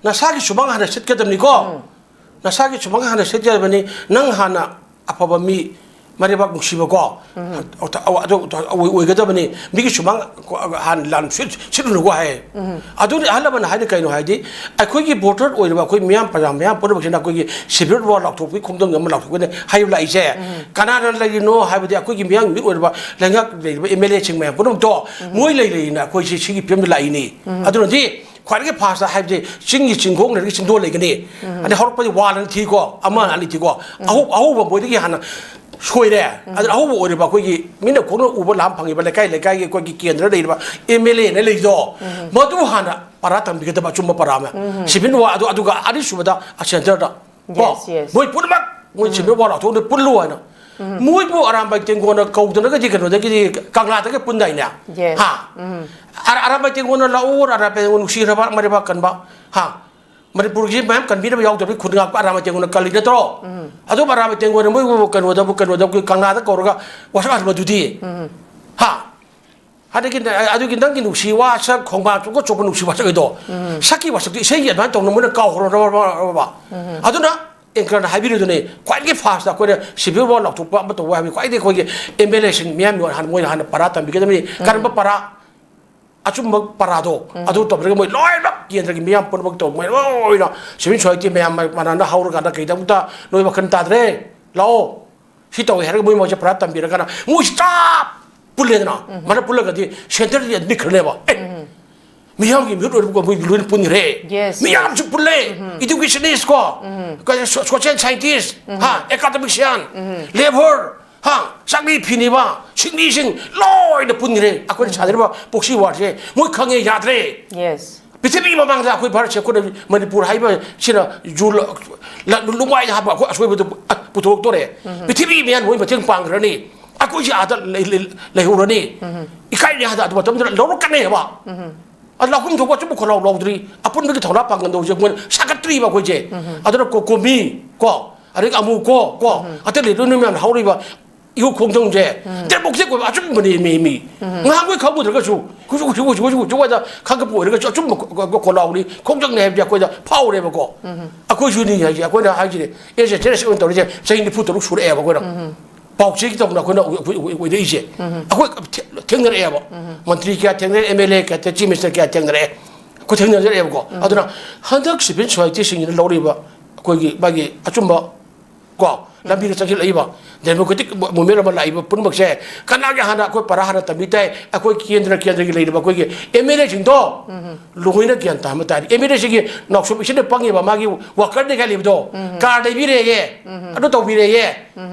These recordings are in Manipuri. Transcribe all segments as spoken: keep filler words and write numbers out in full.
ꯅꯁꯥꯒꯤ ꯁꯨꯃꯥꯡ ꯍꯥꯟꯅ ꯁꯤꯠꯀꯗꯕꯅꯤꯀꯣ꯫ ꯅꯁꯥꯒꯤ ꯁꯨꯃꯥꯡ ꯍꯥꯟꯅ ꯁꯤꯠꯀꯗꯕꯅꯤ꯫ ꯅꯪ ꯍꯥꯟꯅ ꯑꯐꯕ ꯃꯤ, ꯃꯔꯩꯕꯥꯛ ꯅꯨꯡꯁꯤꯕꯀꯣ꯫ ꯑꯗꯨ ꯑꯗꯨ ꯑꯣꯏ-, ꯑꯣꯏꯒꯗꯕꯅꯤ꯫ ꯃꯤꯒꯤ ꯁꯨꯃꯥꯡ ꯍꯥꯟꯅ ꯂꯥꯟ ꯁꯤꯠ-, ꯁꯤꯠꯂꯨꯅꯨꯀꯣ ꯍꯥꯏ꯫ ꯑꯗꯨꯅꯤ ꯑꯍꯜ ꯂꯃꯟꯅ ꯍꯥꯏꯅ ꯀꯩꯅꯣ ꯍꯥꯏꯗꯤ, ꯑꯩꯈꯣꯏꯒꯤ voter ꯑꯣꯏꯔꯤꯕ ꯑꯩꯈꯣꯏ ꯃꯤꯌꯥꯝ, ꯄ꯭ꯔꯖꯥ ꯃꯌꯥꯝ ꯄꯨꯝꯅꯃꯛꯁꯤꯅ ꯑꯩꯈꯣꯏꯒꯤ civil war ꯂꯥꯎꯊꯣꯛꯄꯒꯤ ꯈꯣꯡꯖꯪ ꯑꯃ ꯂꯥꯎꯊꯣꯛꯀꯅꯤ ꯍꯥꯏꯕ ꯂꯥꯛꯏꯁꯦ꯫ ꯀꯅꯥꯅ ꯂꯩꯔꯤꯅꯣ ꯍꯥꯏꯕꯗꯤ ꯑꯩꯈꯣꯏꯒꯤ ꯃꯤꯌꯥꯝꯒꯤ ꯃꯤꯍꯨꯠ ꯑꯣꯏꯔꯤꯕ ꯂꯩꯉꯥꯛ ꯂꯩꯔꯤꯕ MLA ꯁꯤꯡ ꯃꯌꯥꯝ ꯄꯨꯝꯅꯃꯛꯇꯣ ꯃꯣꯏ ꯂꯩ ꯂꯩꯅ ꯑꯩꯈꯣꯏꯁꯤ ꯁꯤꯒꯤ ꯐꯤꯕꯝꯗ ꯂꯥꯛꯏꯅꯤ꯫ ꯑꯗꯨꯅꯗꯤ ꯈ꯭ꯋꯥꯏꯗꯒꯤ first ꯍꯥꯏꯕꯗꯤ ꯆꯤꯡꯒꯤ ꯆꯤꯡꯈꯣꯡ ꯂꯩꯔꯒ ꯆꯤꯡꯗꯣꯜ ꯂꯩꯒꯅꯤ꯫ ꯑꯗꯩ ꯍꯧꯔꯛꯄꯗꯤ ꯋꯥꯜ ꯑꯅꯤ ꯊꯤꯀꯣ, ꯑꯃ ꯑꯅꯤ ꯊꯤꯀꯣ꯫ ꯑꯍꯧ-, ꯑꯍꯧꯕ ꯃꯣꯏꯗꯒꯤ ꯍꯥꯟꯅ ꯁꯣꯏꯔꯦ꯫ ꯑꯗꯨꯅ ꯑꯍꯧꯕ ꯑꯣꯏꯔꯤꯕ ꯑꯩꯈꯣꯏꯒꯤ ꯃꯤꯠꯅ ꯈꯣꯡꯅ ꯎꯕ ꯂꯥꯝ ꯐꯪꯉꯤꯕ ꯂꯩꯀꯥꯏ ꯂꯩꯀꯥꯏꯒꯤ ꯑꯩꯈꯣꯏꯒꯤ ꯀꯦꯟꯗ꯭ꯔ ꯂꯩꯔꯤꯕ MLA ꯅ ꯂꯩꯔꯤꯗꯣ, ꯃꯗꯨ ꯍꯥꯟꯅ ꯄꯔꯥ ꯇꯝꯕꯤꯒꯗꯕ ꯑꯆꯨꯝꯕ ꯄꯔꯥ ꯑꯃ꯫ Civil war ꯑꯗꯨ, ꯑꯗꯨꯒ ꯑꯅꯤꯁꯨꯕꯗ centre ꯗ꯫ ꯀꯣ? Yes, yes. ꯃꯣꯏ ꯄꯨꯝꯅꯃꯛ ꯃꯣꯏ civil war ꯂꯥꯎꯊꯣꯛꯅ ꯄꯨꯜꯂꯨ ꯍꯥꯏꯅ꯫ ꯃꯣꯏꯕꯨ ꯑꯔꯥꯝꯕꯥꯏ ꯇꯦꯡꯒꯣꯟꯅ ꯀꯧꯗꯅꯒꯗꯤ ꯀꯩꯅꯣꯗꯒꯤꯗꯤ ꯀꯪꯂꯥꯗꯒꯤ ꯄꯨꯟꯗꯥꯏꯅꯦ꯫ Yes. ꯍꯥ? ꯑꯔꯥ-, ꯑꯔꯥꯝꯕꯥꯏ ꯇꯦꯡꯒꯣꯟꯅ ꯂꯥꯛꯑꯣ, ꯑꯔꯥꯝꯕꯥꯏ ꯇꯦꯡꯒꯣꯟ ꯅꯨꯡꯁꯤꯔꯕ ꯃꯔꯩꯕꯥꯛ ꯀꯟꯕ꯫ ꯍꯥ? ꯃꯅꯤꯄꯨꯔꯒꯤ ꯃꯌꯥꯝ ꯀꯟꯕꯤꯅꯕ ꯌꯥꯎꯗꯕꯒꯤ ꯈꯨꯟ ꯉꯥꯛꯄ ꯑꯔꯥꯝꯕꯥꯏ ꯇꯦꯡꯒꯣꯟꯅ ꯀꯜꯂꯤ ꯅꯠꯇ꯭ꯔꯣ? ꯑꯗꯨꯝ ꯑꯔꯥꯝꯕꯥꯏ ꯇꯦꯡꯒꯣꯟꯅ ꯃꯣꯏꯕꯨ ꯀꯩꯅꯣꯗꯕꯨ, ꯀꯩꯅꯣꯗꯕꯨ ꯀꯪꯂꯥꯗ ꯀꯧꯔꯒ ꯋꯥꯁꯛ ꯍꯟꯕꯗꯨꯗꯤ꯫ ꯍꯥ? ꯑꯗꯒꯤ, ꯑꯗꯨꯒꯤ ꯅꯪꯒꯤ ꯅꯨꯡꯁꯤ ꯋꯥꯁꯛ, ꯈꯣꯡꯕꯥꯟ ꯆꯨꯞꯄ ꯆꯨꯞꯄ ꯅꯨꯡꯁꯤ ꯋꯥꯁꯛ ꯑꯗꯣ, ꯁꯛꯀꯤ ꯋꯥꯁꯛꯇꯤ ꯏꯁꯩꯒꯤ ꯑꯗꯨꯃꯥꯏꯅ ꯇꯧꯅ ꯃꯣꯏꯅ ꯀꯥꯎꯈ꯭ꯔꯕ? ꯑꯗꯨꯅ anchor ꯅ ꯍꯥꯏꯕꯤꯔꯤꯗꯨꯅꯦ, ꯈ꯭ꯋꯥꯏꯗꯒꯤ first ꯇ ꯑꯩꯈꯣꯏꯅ civil war ꯂꯥꯎꯊꯣꯛꯄ ꯑꯃ ꯇꯧꯕ ꯍꯥꯏꯕꯗꯤ ꯈ꯭ꯋꯥꯏꯗꯒꯤ ꯑꯩꯈꯣꯏꯒꯤ MLA ꯁꯤꯡ ꯃꯤꯌꯥꯝ ꯍꯥꯟꯅ, ꯃꯣꯏꯅ ꯍꯥꯟꯅ ꯄꯔꯥ ꯇꯝꯕꯤꯒꯗꯕꯅꯤ꯫ ꯀꯔꯝꯕ ꯄꯔꯥ? ꯑꯆꯨꯝꯕ ꯄꯔꯥꯗꯣ ꯑꯗꯨ ꯇꯧꯗ꯭ꯔꯒ ꯃꯣꯏ ꯂꯣꯏꯅꯃꯛ ꯀꯦꯟꯗ꯭ꯔꯒꯤ ꯃꯤꯌꯥꯝ ꯄꯨꯝꯅꯃꯛ ꯇꯧ, ꯃꯣꯏ ꯂꯣꯏꯅ civil society ꯃꯌꯥꯝ ꯃꯥꯟꯅꯅ ꯍꯧꯔꯀꯥꯟꯗ ꯀꯩꯗꯧꯕꯗ ꯅꯣꯏ ꯋꯥꯈꯜ ꯇꯥꯗ꯭ꯔꯦ, ꯂꯥꯛꯑꯣ꯫ ꯁꯤ ꯇꯧꯋꯦ ꯍꯥꯏꯔꯒ ꯃꯣꯏ ꯃꯣꯏꯁꯦ ꯄꯨꯔꯥ ꯇꯝꯕꯤꯔꯒꯅ ꯃꯣꯏꯁꯤ ꯆꯞ ꯄꯨꯜꯂꯦꯗꯅ꯫ ꯃꯥꯅ ꯄꯨꯜꯂꯒꯗꯤ centre ꯗꯗꯤ ꯑꯗꯨꯝ ꯂꯤꯈ꯭ꯔꯅꯦꯕ꯫ ꯑꯦ, ꯃꯤꯌꯥꯝꯒꯤ ꯃꯤꯍꯨꯠ ꯑꯣꯏꯔꯤꯕ ꯃꯣꯏ ꯂꯣꯏꯅ ꯄꯨꯟꯈ꯭ꯔꯦ꯫ Yes, ꯃꯤꯌꯥꯝꯁꯨ ꯄꯨꯜꯂꯦ꯫ Educationist ꯀꯣ, ꯀ-, so-, social scientist, ꯍꯥ, academician, labour, ꯍꯥ, ꯆꯥꯛꯅꯤ ꯐꯤꯅꯤꯕ, ꯁꯤꯟꯃꯤꯁꯤꯡ ꯂꯣꯏꯅ ꯄꯨꯟꯈ꯭ꯔꯦ꯫ ꯑꯩꯈꯣꯏꯅ ꯁꯥꯟꯅꯔꯤꯕ proxy war ꯁꯦ ꯃꯣꯏ ꯈꯪꯉꯦ, ꯌꯥꯗ꯭ꯔꯦ꯫ Yes. ꯄ꯭ꯔꯤꯊꯤꯕꯤꯒꯤ ꯃꯃꯥꯡꯗ ꯑꯩꯈꯣꯏ ꯚꯥꯔꯠꯁꯦ, ꯑꯩꯈꯣꯏꯅ ꯃꯅꯤꯄꯨꯔ ꯍꯥꯏꯕ ꯁꯤꯅ ꯖꯨ ꯂ-, ꯂ-, ꯂꯨꯃꯥꯏꯗ ꯍꯥꯞꯄ ꯑꯩꯈꯣꯏ ꯑꯁꯣꯏꯕꯗꯨ ꯄꯨꯊꯣꯛꯇꯣꯔꯦ꯫ ꯄ꯭ꯔꯤꯊꯤꯕꯤ ꯃꯌꯥꯝ ꯃꯣꯏ ꯃꯇꯦꯡ ꯄꯥꯡꯈ꯭ꯔꯅꯤ꯫ ꯑꯩꯈꯣꯏꯁꯤ ꯑꯥꯗ ꯂꯩ-, ꯂꯩ-, ꯂꯩꯍꯧꯔꯅꯤ꯫ ꯏꯀꯥꯏꯅꯤ ꯍꯥꯏꯗ ꯑꯗꯨ ꯃꯇꯝꯗꯨꯗ ꯂꯧꯔꯛꯀꯅꯦꯕ꯫ ꯑꯗꯨ ꯂꯧꯐꯝ ꯊꯣꯛꯄ ꯑꯆꯨꯝꯕ ꯈꯣꯜꯂꯥꯎ ꯂꯧꯗ꯭ꯔꯤ꯫ ꯑꯄꯨꯟꯕꯒꯤ ꯊꯧꯅꯥ ꯄꯥꯡꯒꯜꯗꯣ ꯍꯧꯖꯤꯛ ꯃꯣꯏꯅ ꯁꯥꯒꯠꯇ꯭ꯔꯤꯕ ꯑꯩꯈꯣꯏꯁꯦ꯫ ꯑꯗꯨꯅ ꯀꯣ-, ꯀꯣꯃꯤ ꯀꯣ, ꯑꯗꯒꯤ ꯑꯃꯨ ꯀꯣ, ꯀꯣ, ꯑꯇꯩ ꯂꯩꯔꯣꯏ ꯅꯣꯏ ꯃꯌꯥꯝꯅ ꯍꯧꯔꯤꯕ ꯏꯍꯨ ꯈꯣꯡꯖꯪꯁꯦ ꯗꯦꯃꯣꯀ꯭ꯔꯦꯇꯤꯛ ꯑꯣꯏꯕ ꯑꯆꯨꯝꯕꯅꯤ꯫ ꯃꯤ ꯃꯤ ꯉꯥꯏꯍꯥꯛ ꯑꯩꯈꯣꯏ ꯈꯪꯉꯨꯗ꯭ꯔꯒꯁꯨ ꯍꯧꯖꯤꯛ ꯍꯧꯖꯤꯛ ꯍꯧꯖꯤꯛ ꯍꯧꯖꯤꯛ ꯍꯧꯖꯤꯛ ꯋꯥꯏꯗ ꯈꯪꯒꯠꯄ ꯑꯣꯏꯔꯒꯁꯨ ꯑꯆꯨꯝꯕ ꯈꯣ- ꯈꯣ- ꯈꯣꯜꯂꯥꯎꯅꯤ, ꯈꯣꯡꯖꯪꯅꯤ ꯍꯥꯏꯕꯗꯤ ꯑꯩꯈꯣꯏꯗ ꯐꯥꯎꯔꯦꯕꯀꯣ꯫ ꯑꯩꯈꯣꯏꯁꯨꯅꯤ ꯍꯥꯏꯁꯦ, ꯑꯩꯈꯣꯏꯅ ꯍꯥꯏꯁꯤꯅꯦ, ꯑꯦꯁ ꯑꯦ ꯖꯦꯅꯦꯔꯦꯁꯟ ꯑꯣꯏꯅ ꯇꯧꯔꯤꯁꯦ ꯆꯍꯤ ꯅꯤꯐꯨ ꯇꯔꯨꯛ ꯁꯨꯔꯛꯑꯦꯕ ꯑꯩꯈꯣꯏꯅ꯫ ꯄꯥꯎꯆꯦꯒꯤ ꯇꯧꯅ ꯑꯩꯈꯣꯏꯅ ꯑꯣꯏ- ꯑꯣꯏ- ꯑꯣꯏ- ꯑꯣꯏꯔꯛꯏꯁꯦ꯫ ꯑꯩꯈꯣꯏ ꯊꯦ- ꯊꯦꯡꯅꯔꯛꯑꯦꯕ꯫ ꯃꯟꯇ꯭ꯔꯤ ꯀꯌꯥ ꯊꯦꯡꯅꯔꯦ, ꯑꯦꯝ ꯑꯦꯜ ꯑꯦ ꯀꯌꯥ, ꯆꯤꯐ ꯃꯤꯅꯤꯁꯇꯔ ꯀꯌꯥ ꯊꯦꯡꯅꯔꯛꯑꯦ꯫ ꯑꯩꯈꯣꯏ ꯊꯦꯡꯅꯖꯔꯛꯑꯦꯕꯀꯣ꯫ ꯑꯗꯨꯅ ꯍꯟꯗꯛ ꯁꯤꯚꯤꯜ ꯁꯣꯁꯥꯏꯇꯤꯁꯤꯡꯁꯤꯅ ꯂꯧꯔꯤꯕ ꯑꯩꯈꯣꯏꯒꯤ ꯃꯥꯒꯤ ꯑꯆꯨꯝꯕ ꯀꯣ ꯂꯝꯕꯤꯗ ꯆꯪꯁꯤꯜꯂꯛꯏꯕ ꯗꯦꯃꯣꯀ꯭ꯔꯦꯇꯤꯛ ꯃꯨꯚꯃꯦꯟ ꯑꯃ ꯂꯥꯛꯏꯕ ꯄꯨꯝꯅꯃꯛꯁꯦ ꯀꯅꯥꯒꯤ ꯍꯥꯟꯅ ꯑꯩꯈꯣꯏ ꯄꯔꯥ ꯍꯥꯟꯅ ꯇꯝꯕꯤ ꯇꯥꯏ? ꯑꯩꯈꯣꯏ ꯀꯦꯟꯗ꯭ꯔ ꯀꯦꯟꯗ꯭ꯔꯒꯤ ꯂꯩꯔꯤꯕ ꯑꯩꯈꯣꯏꯒꯤ ꯑꯦꯝ ꯑꯦꯜ ꯑꯦꯁꯤꯡꯗꯣ ꯂꯣꯏꯅ ꯒ꯭ꯌꯥꯟ ꯇꯥꯍꯟꯕ ꯇꯥꯔꯦ꯫ ꯑꯦꯝ ꯑꯦꯜ ꯑꯦꯁꯤꯒꯤ ꯅꯥꯎꯁꯨꯝ ꯏꯁꯤꯡꯗ ꯄꯪꯉꯤꯕ ꯃꯥꯒꯤ ꯋꯥꯀꯔꯅꯤ ꯀꯥꯏ ꯂꯩꯕꯗꯣ ꯀꯥꯔ ꯂꯩꯕꯤꯔꯦꯌꯦ, ꯑꯗꯨ ꯇꯧꯕꯤꯔꯦꯌꯦ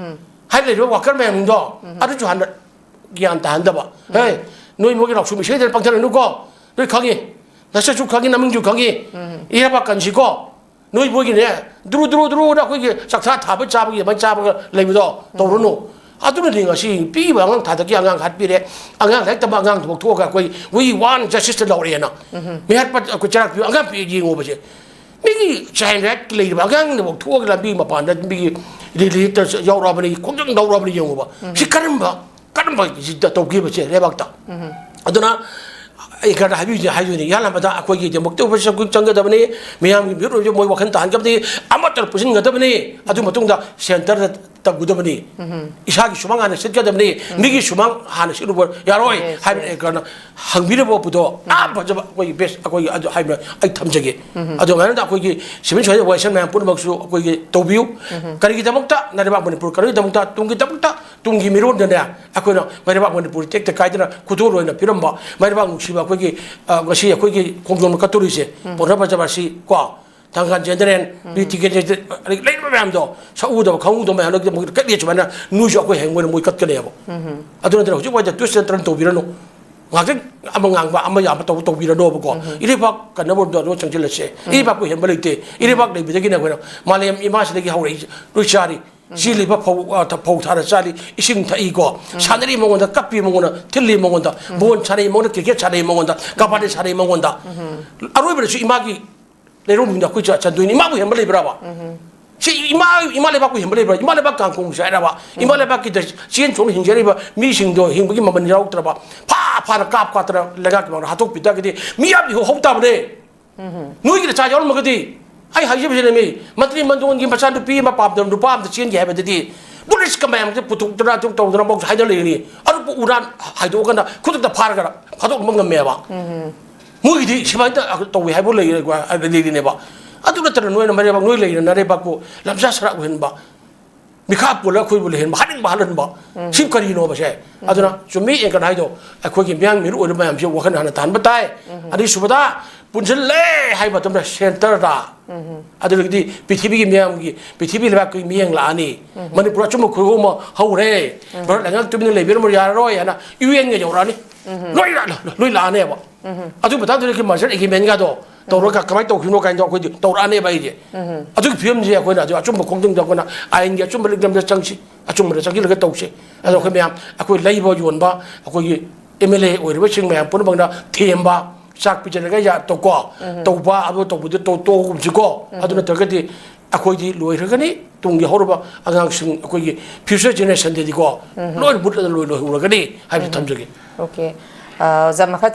ꯍꯥꯏꯅ ꯂꯩꯔꯤꯕ ꯋꯥꯀꯔ ꯃꯌꯥꯝꯗꯣ ꯑꯗꯨꯁꯨ ꯍꯥꯟꯅ ꯒ꯭ꯌꯥꯟ ꯇꯥꯍꯟꯗꯕ꯫ ꯍꯦ, ꯅꯣꯏ ꯃꯣꯏꯒꯤ ꯅꯥꯎꯁꯨꯝ ꯏꯁꯩꯗ ꯄꯪꯊꯔꯛꯅꯨꯀꯣ꯫ ꯅꯣꯏ ꯈꯪꯉꯤ, ꯅꯁꯛꯁꯨ ꯈꯪꯉꯤ, ꯅꯃꯤꯡꯁꯨ ꯈꯪꯉꯤ꯫ ꯏꯔꯥꯕꯥꯛ ꯀꯟꯁꯤꯀꯣ꯫ ꯅꯣꯏ ꯃꯣꯏꯒꯤꯅꯦ ꯗꯨꯔꯨ ꯗꯨꯔꯨ ꯗꯨꯔꯨꯅ ꯑꯩꯈꯣꯏꯒꯤ ꯆꯥꯛꯊꯥ ꯊꯥꯕ ꯆꯥꯕꯒꯤ ꯑꯗꯨꯃꯥꯏꯅ ꯆꯥꯕꯒ ꯂꯩꯕꯗꯣ ꯇꯧꯔꯨꯅꯨ꯫ ꯑꯗꯨꯅꯅꯤ ꯉꯁꯤ ꯄꯤꯛꯏꯕ ꯑꯉꯥꯡ ꯊꯥꯗꯒꯤ ꯑꯉꯥꯡ ꯍꯥꯠꯄꯤꯔꯦ꯫ ꯑꯉꯥꯡ ꯂꯥꯏꯔꯤꯛ ꯇꯝꯕ ꯑꯉꯥꯡꯗꯨꯐꯥꯎ ꯊꯣꯛꯑꯒ ꯑꯩꯈꯣꯏ "We want justice" ꯂꯥꯎꯔꯛꯑꯦꯅ꯫ ꯃꯤꯍꯥꯠꯄ ꯑꯩꯈꯣꯏ ꯆꯩꯔꯥꯛ ꯄꯤꯕ ꯑꯉꯥꯡ ꯄꯤꯛꯑꯦ ꯌꯦꯡꯉꯣꯕꯁꯦ꯫ ꯃꯤꯒꯤ ꯆꯥꯏꯜ ꯔꯥꯏꯠ ꯂꯩꯔꯤꯕ ꯑꯉꯥꯡꯅꯐꯥꯎ ꯊꯣꯛꯑꯒ ꯂꯝꯕꯤ ꯃꯄꯥꯟꯗ ꯃꯤꯒꯤ ꯔꯦꯂꯤꯗ ꯌꯥꯎꯔꯛꯑꯕꯅꯤ, ꯈꯣꯡꯖꯪ ꯇꯧꯔꯛꯑꯕꯅꯤ ꯌꯦꯡꯉꯣꯕ꯫ ꯁꯤ ꯀꯔꯝꯕ ꯀꯔꯝꯕ ꯁꯤꯗ ꯇꯧꯈꯤꯕꯁꯦ ꯂꯩꯕꯥꯛꯇ? ꯑꯗꯨꯅ ꯑꯩ ꯈꯔ ꯍꯥꯏꯕꯤꯁꯦ ꯍꯥꯏꯗꯣꯏꯅꯤ꯫ ꯏꯍꯥꯟ ꯍꯥꯟꯕꯗ ꯑꯩꯈꯣꯏꯒꯤ ꯗꯦꯃꯣꯀ꯭ꯔꯦꯇꯤꯛ ꯑꯣꯏꯕ ꯆꯪ- ꯆꯪꯒꯗꯕꯅꯤ, ꯃꯤꯌꯥꯝꯒꯤ ꯃꯤꯍꯨꯠ ꯑꯣꯏꯕꯁꯦ ꯃꯣꯏ ꯋꯥꯈꯜ ꯇꯥꯍꯟꯒꯗꯕꯅꯤ, ꯑꯃꯠꯇ ꯄꯨꯁꯤꯟꯒꯗꯕꯅꯤ꯫ ꯑꯗꯨ ꯃꯇꯨꯡꯗ ꯁꯦꯟꯇꯔꯗ ꯇꯧꯒꯗꯕꯅꯤ꯫ ꯏꯁꯥꯒꯤ ꯁꯨꯃꯥꯡ ꯍꯥꯟꯅ ꯁꯤꯠꯀꯗꯕꯅꯤ, ꯃꯤꯒꯤ ꯁꯨꯃꯥꯡ ꯍꯥꯟꯅ ꯁꯤꯠꯂꯨꯕ ꯌꯥꯔꯣꯏ ꯍꯥꯏꯕ ꯀꯩꯅꯣ ꯍꯪꯕꯤꯔꯕ ꯄꯣꯠꯇꯣ ꯌꯥꯝ ꯐꯖꯕ ꯑꯩꯈꯣꯏꯒꯤ ꯕꯦꯁ ꯑꯩꯈꯣꯏꯒꯤ ꯑꯗꯨ ꯍꯥꯏꯕ ꯑꯩ ꯊꯝꯖꯒꯦ꯫ ꯑꯗꯨꯃꯥꯏꯅ ꯑꯩꯈꯣꯏꯒꯤ ꯁꯤꯚꯤꯜ ꯁꯣꯁꯥꯏꯇꯤ ꯑꯣꯔꯒꯅꯥꯏꯖꯦꯁꯟ ꯃꯌꯥꯝ ꯄꯨꯝꯅꯃꯛꯁꯨ ꯑꯩꯈꯣꯏꯒꯤ ꯇꯧꯕꯤꯌꯨ꯫ ꯀꯔꯤꯒꯤꯗꯃꯛꯇ ꯅꯥꯏꯔꯩꯕꯥꯛ ꯃꯅꯤꯄꯨꯔ, ꯀꯔꯤꯒꯤꯗꯃꯛꯇ ꯇꯨꯡꯒꯤꯗꯃꯛꯇ ꯇꯨꯡꯒꯤ ꯃꯤꯔꯣꯟꯗꯅꯦ ꯑꯩꯈꯣꯏꯅ ꯃꯩꯔꯩꯕꯥꯛ ꯃꯅꯤꯄꯨꯔ ꯇꯦꯛꯇ ꯀꯥꯏꯗꯅ ꯈꯨꯗꯣꯜ ꯑꯣꯏꯅ ꯄꯤꯔꯝꯕ ꯃꯩꯔꯩꯕꯥꯛ ꯅꯨꯡꯁꯤꯕ ꯑꯩꯈꯣꯏꯒꯤ, ꯑ, ꯉꯁꯤ ꯑꯩꯈꯣꯏꯒꯤ ꯈꯣꯡꯖꯣꯝ ꯀꯠꯇꯣꯔꯤꯁꯦ, ꯄꯣꯟꯊꯥ ꯐꯖꯕ ꯑꯁꯤ ꯀꯣ, ꯊꯥꯡꯒ ꯖꯦꯅꯔꯦꯜ, ꯕꯤ ꯇꯤ ꯀꯦ ꯂꯩꯔꯤꯕ ꯃꯌꯥꯝꯗꯣ ꯁꯛꯎꯗꯕ ꯈꯪꯍꯧꯗꯕ ꯃꯌꯥꯝꯗꯣ ꯃꯣꯏ ꯀꯠꯂꯤ꯫ ꯁꯨꯃꯥꯏꯅ ꯅꯣꯏꯁꯨ ꯑꯩꯈꯣꯏ ꯍꯌꯦꯡ ꯃꯣꯏꯅ ꯃꯣꯏ ꯀꯠꯀꯅꯦꯕ꯫ ꯑꯗꯨ ꯅꯠꯇꯅ ꯍꯧꯖꯤꯛ ꯋꯥꯏꯗ ꯇꯨꯏꯁ ꯇꯧꯕꯤꯔꯅꯨ꯫ ꯉꯥꯛꯇꯪ ꯑꯃ ꯉꯥꯡꯕ ꯑꯃ ꯌꯥꯝꯕ ꯇꯧꯕ ꯇꯧꯕꯤꯔꯅꯣꯕꯀꯣ꯫ ꯏꯔꯩꯄꯥꯛ ꯀꯟꯅꯕ ꯑꯗꯨ ꯆꯪꯁꯤꯜꯂꯁꯦ꯫ ꯏꯔꯩꯄꯥꯛꯄꯨ ꯍꯦꯟꯕ ꯂꯩꯇꯦ꯫ ꯏꯔꯩꯄꯥꯛ ꯂꯩꯕꯗꯒꯤꯅꯦ ꯑꯩꯈꯣꯏꯅ ꯃꯥꯂꯦꯝ ꯏꯃꯥꯁꯤꯗꯒꯤ ꯍꯧꯔꯛꯏꯁꯦ꯫ ꯂꯣꯏ ꯆꯥꯔꯤ꯫ ꯆꯦꯜꯂꯤꯕ ꯐꯧ, ꯑ, ꯊ-, ꯐꯧ ꯊꯥꯔ ꯆꯥꯔꯤ, ꯏꯁꯤꯡ ꯊꯛꯏꯀꯣ꯫ ꯁꯥꯟꯅꯔꯤ ꯃꯉꯣꯟꯗ ꯀꯞꯄꯤ, ꯃꯉꯣꯟꯗ ꯊꯤꯜꯂꯤ, ꯃꯉꯣꯟꯗ ꯕꯣꯜ ꯁꯥꯟꯅꯩ, ꯃꯉꯣꯟꯗ ꯀ꯭ꯔꯤꯀꯦꯠ ꯁꯥꯟꯅꯩ, ꯃꯉꯣꯟꯗ ꯀꯕꯥꯗꯤ ꯁꯥꯟꯅꯩ, ꯃꯉꯣꯟꯗ꯫ ꯑꯔꯣꯏꯕꯗꯁꯨ ꯏꯃꯥꯒꯤ ꯂꯩꯔꯣꯟ ꯃꯅꯨꯡꯗ ꯑꯩꯈꯣꯏ ꯆ-, ꯆꯟꯗꯣꯏꯅꯤ꯫ ꯏꯃꯥꯕꯨ ꯍꯦꯟꯕ ꯂꯩꯕ꯭ꯔꯕ? ꯁꯤ ꯏꯃꯥ ꯏꯃꯥ ꯂꯩꯕꯥꯛꯄꯨ ꯍꯦꯟꯕ ꯂꯩꯕ꯭ꯔꯥ? ꯏꯃꯥ ꯂꯩꯕꯥꯛ ꯀꯥꯡꯈꯣꯡꯁꯦ ꯍꯥꯏꯔꯕ, ꯏꯃꯥ ꯂꯩꯕꯥꯛꯀꯤꯗ ꯆꯦꯟ ꯆꯣꯡꯅ ꯍꯤꯡꯖꯔꯤꯕ ꯃꯤꯁꯤꯡꯗꯣ ꯍꯤꯡꯕꯒꯤ ꯃꯃꯜ ꯌꯥꯎꯔꯛꯇ꯭ꯔꯕ, ꯐꯥ ꯐꯥꯅ ꯀꯥꯞ ꯀꯥꯞꯇꯅ ꯂꯩꯉꯥꯛꯀꯤ ꯃꯥꯡꯗ ꯍꯥꯠꯇꯣꯛꯄꯤ ꯇꯥꯔꯒꯗꯤ ꯃꯤ ꯌꯥꯝ ꯍꯧ ꯇꯥꯕꯅꯦ꯫ ꯅꯣꯏꯒꯤ ꯅꯆꯥ ꯌꯥꯎꯔꯝꯃꯒꯗꯤ, ꯑꯩ ꯍꯥꯏꯖꯕꯁꯤꯅ ꯃꯤ ꯃꯟꯇ꯭ꯔꯤ ꯃꯟꯗꯣꯟꯒꯤ ꯃꯆꯥꯅꯨꯄꯤ ꯑꯃ ꯄꯥꯝꯗꯕ ꯅꯨꯄꯥ ꯑꯃꯗ ꯆꯦꯟꯒꯦ ꯍꯥꯏꯕꯗꯗꯤ ꯄꯨꯂꯤꯁꯀ ꯃꯌꯥꯝꯁꯦ ꯄꯨꯊꯣꯛꯇꯅ ꯑꯗꯨꯝ ꯇꯧꯗꯅ ꯑꯃꯨꯛ ꯍꯥꯏꯅ ꯂꯩꯔꯤꯅꯤ꯫ ꯑꯗꯨꯕꯨ ꯎꯔꯥꯟ ꯍꯥꯏꯗꯣꯛꯑꯒꯅ ꯈꯨꯗꯛꯇ ꯐꯥꯔꯒ ꯐꯥꯗꯣꯛꯂꯝꯕ ꯉꯝꯃꯦꯕ꯫ ꯃꯣꯏꯒꯤꯗꯤ ꯁꯨꯃꯥꯏꯅ ꯇꯧꯋꯤ ꯍꯥꯏꯕ ꯂꯩꯔꯦꯀꯣ, ꯂꯩꯔꯤꯅꯦꯕ꯫ ꯑꯗꯨ ꯅꯠꯇꯅ ꯅꯣꯏꯅ ꯃꯔꯩꯕꯥꯛ ꯅꯣꯏ ꯂꯩꯔꯤꯅ ꯅꯔꯩꯕꯥꯛꯄꯨ ꯂꯝꯖꯥ ꯁꯔꯥꯛ ꯑꯣꯏꯍꯟꯕ, ꯃꯤꯈꯥ ꯄꯣꯜꯂ ꯑꯩꯈꯣꯏꯕꯨ ꯂꯩꯍꯟꯕ, ꯍꯥꯠꯅꯤꯡꯕ ꯍꯥꯠꯍꯟꯕ꯫ ꯁꯤ ꯀꯔꯤꯅꯣꯕ ꯁꯦ? ꯑꯗꯨꯅ ꯆꯨꯝꯃꯤ ꯑꯦꯡꯀꯟ ꯍꯥꯏꯗꯣ, ꯑꯩꯈꯣꯏꯒꯤ ꯃꯤꯌꯥꯝ ꯃꯤꯔꯨ ꯑꯣꯏꯔꯤꯕ ꯃꯌꯥꯝꯁꯦ ꯋꯥꯈꯜ ꯍꯥꯟꯅ ꯇꯥꯍꯟꯕ ꯇꯥꯏ꯫ ꯑꯅꯤꯁꯨꯕꯗ, ꯄꯨꯟꯁꯤꯜꯂꯦ ꯍꯥꯏꯕ ꯃꯇꯝꯗ ꯁꯦꯟꯇꯔꯗ, ꯑꯗꯨꯗꯒꯤꯗꯤ ꯄ꯭ꯔꯤꯊꯤꯕꯤꯒꯤ ꯃꯤꯌꯥꯝꯒꯤ, ꯄ꯭ꯔꯤꯊꯤꯕꯤ ꯂꯩꯕꯥꯛꯀꯤ ꯃꯤꯠꯌꯦꯡ ꯂꯥꯛꯑꯅꯤ꯫ ꯃꯅꯤꯄꯨꯔ ꯑꯆꯨꯝꯕ ꯈꯨꯗꯣꯜ ꯑꯃ ꯍꯧꯔꯦ꯫ ꯚꯥꯔꯠ ꯂꯩꯉꯥꯛ ꯇꯨꯃꯤꯟꯅ ꯂꯩꯕꯤꯔꯝꯕ ꯌꯥꯔꯔꯣꯏ ꯍꯥꯏꯅ ꯌꯨ ꯑꯦꯟꯒ ꯌꯧꯔꯛꯑꯅꯤ꯫ ꯂꯣꯏ ꯂꯥ-, ꯂꯣꯏ ꯂꯥꯛꯑꯅꯦꯕ꯫ ꯑꯗꯨꯒꯤ ꯃꯇꯥꯡꯗꯨꯗ ꯃꯥꯔꯁꯦꯜ ꯑꯦꯒ꯭ꯔꯤꯃꯦꯟꯒꯗꯣ ꯇꯧꯔꯒ ꯀꯃꯥꯏꯅ ꯇꯧꯈꯤꯕꯅꯣ ꯀꯥꯏꯅ ꯑꯩꯈꯣꯏꯗꯤ ꯇꯧꯔꯛꯑꯅꯦꯕ ꯑꯩꯁꯦ꯫ ꯑꯗꯨꯒꯤ ꯐꯤꯕꯝꯁꯦ ꯑꯩꯈꯣꯏꯅ ꯑꯆꯨꯝꯕ ꯈꯣꯡꯖꯪꯗ ꯑꯩꯈꯣꯏꯅ ꯑꯥꯏꯟꯒꯤ ꯑꯆꯨꯝꯕ ꯂꯤꯛꯂꯝꯗ ꯆꯪꯁꯤ, ꯑꯆꯨꯝꯕꯗ ꯆꯪꯁꯤꯜꯂꯒ ꯇꯧꯁꯤ꯫ ꯑꯗꯣ ꯑꯩꯈꯣꯏ ꯃꯌꯥꯝ, ꯑꯩꯈꯣꯏ ꯂꯩꯕ ꯌꯣꯟꯕ, ꯑꯩꯈꯣꯏꯒꯤ ꯑꯦꯝ ꯑꯦꯜ ꯑꯦ ꯑꯣꯏꯔꯤꯕꯁꯤꯡ ꯃꯌꯥꯝ ꯄꯨꯝꯅꯃꯛꯅ ꯊꯦꯝꯕ, ꯆꯥꯛ ꯄꯤꯖꯔꯒ ꯌꯥ-, ꯇꯧꯀꯣ, ꯇꯧꯕ, ꯑꯗꯨ ꯇꯧꯕꯗꯨ ꯇꯧ-, ꯇꯣꯛꯑꯒꯨꯝꯁꯤꯀꯣ꯫ ꯑꯗꯨ ꯅꯠꯇ꯭ꯔꯒꯗꯤ ꯑꯩꯈꯣꯏꯗꯤ ꯂꯣꯏꯈ꯭ꯔꯒꯅꯤ, ꯇꯨꯡꯒꯤ ꯍꯧꯔꯕ ꯑꯉꯥꯡꯁꯤꯡ, ꯑꯩꯈꯣꯏꯒꯤ ꯐ꯭ꯌꯨꯆꯔ ꯖꯦꯅꯦꯔꯦꯁꯟꯗꯗꯤꯀꯣ, ꯂꯣꯏꯅ ꯃꯨꯠꯂꯒ ꯂꯣꯏ-, ꯂꯣꯏꯍꯧꯔꯒꯅꯤ ꯍꯥꯏꯕꯁꯤ ꯊꯝꯖꯒꯦ꯫ ꯑꯣꯀꯦ꯫ ꯑ, ꯑꯣꯖꯥ, ꯃꯈꯥ